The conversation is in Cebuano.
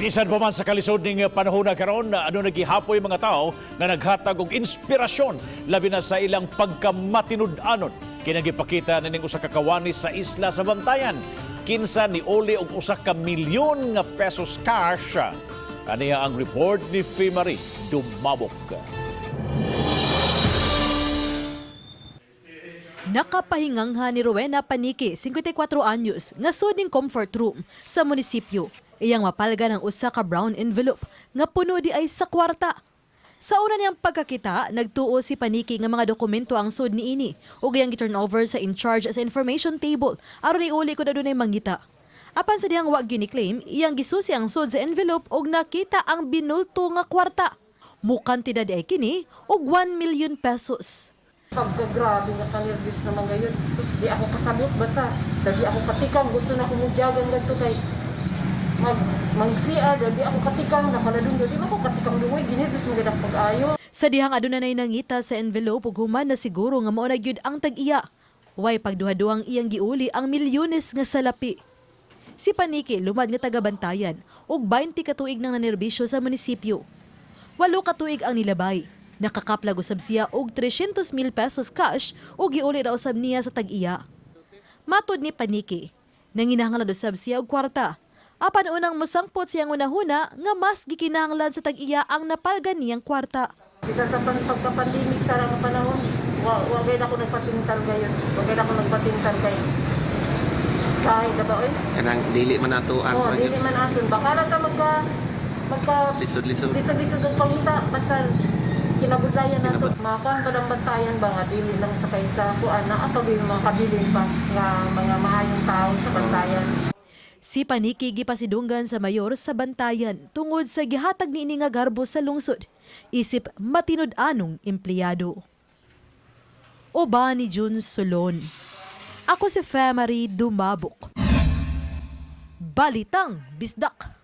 Bisan pa man sa kalisod ning panahon na karon, aduna gihapoy mga tao nga naghatag og inspirasyon labi na sa ilang pagkamatinud-anon. Kini gipakita nining usa ka kawani sa isla sa Bantayan. Kinsa niuli og 1 ka milyon nga pesos cash. Aniya ang report ni Fimari Dumabok. Nakapahingangha ni Rowena Paniki, 54 anyos, nga sud ning comfort room sa munisipyo. Iyang mapalga ng usa ka brown envelope nga puno di ay sa kwarta. Sa una niyang pagkakita, nagtuo si Paniki nga mga dokumento ang sud niini ug iyang gi-turn over sa in charge sa information table aron iuli kon adunay mangita. Apan sa dihang wa gyud ni-claim, iyang gisusi ang sud sa envelope ug nakita ang binulto nga kwarta. Mukantidad ay kini og 1 million pesos. Pagka-grabe nga ka-nervous naman gayon. Tapos di ako kasabot basta. Dali ako katikang, gusto na kumudyagan ganito kay mag mag-CR, dali ako katikang, nakaladun, dali ako katikang dungoy, ginervous mo gid ako pag-ayo. Sa dihang aduna nay nangita sa envelope ug human na siguro nga mao na gyud ang tag-iya. Way pagduha-duhang iyang giuli ang milyones nga salapi. Si Paniki lumad nga taga-Bantayan ug 20 ka tuig nang nanerbisyo sa munisipyo. 8 ka tuig ang nilabay. Nakakaplag usab siya og 300 mil pesos cash ug giuli ra usab niya sa tag-iya. Matod ni Paniki, nanginahanglan usab siya og kwarta. Apan unang mosangpot siyang hunahuna nga mas gikinahanglan sa tag-iya ang napalgan niyang kwarta. Bisan sa pagka-pandemic sa nga panahon, wa gayud ako nagpatintal gayon. Wa gayud ako nagpatintal kay sahi na ba oy? Kanang dili man nato ang Oh, dili man aton. Baka na ta magka magka lisod-lisod. Lisod-lisod ang pangita, basta kinabudlayan nato. Makuan pa ng Bantayan ba nga dili lang sa kaysa kuan na apag yung mga kabilin pa nga mga maayong tao sa Bantayan. Si Paniki gipasidunggan sa mayor sa Bantayan tungod sa gihatag niini nga garbo sa lungsod. Isip matinud-anong empleyado. Oba ni Jun Solon. Ako si Femary Dumabok. Balitang Bisdak.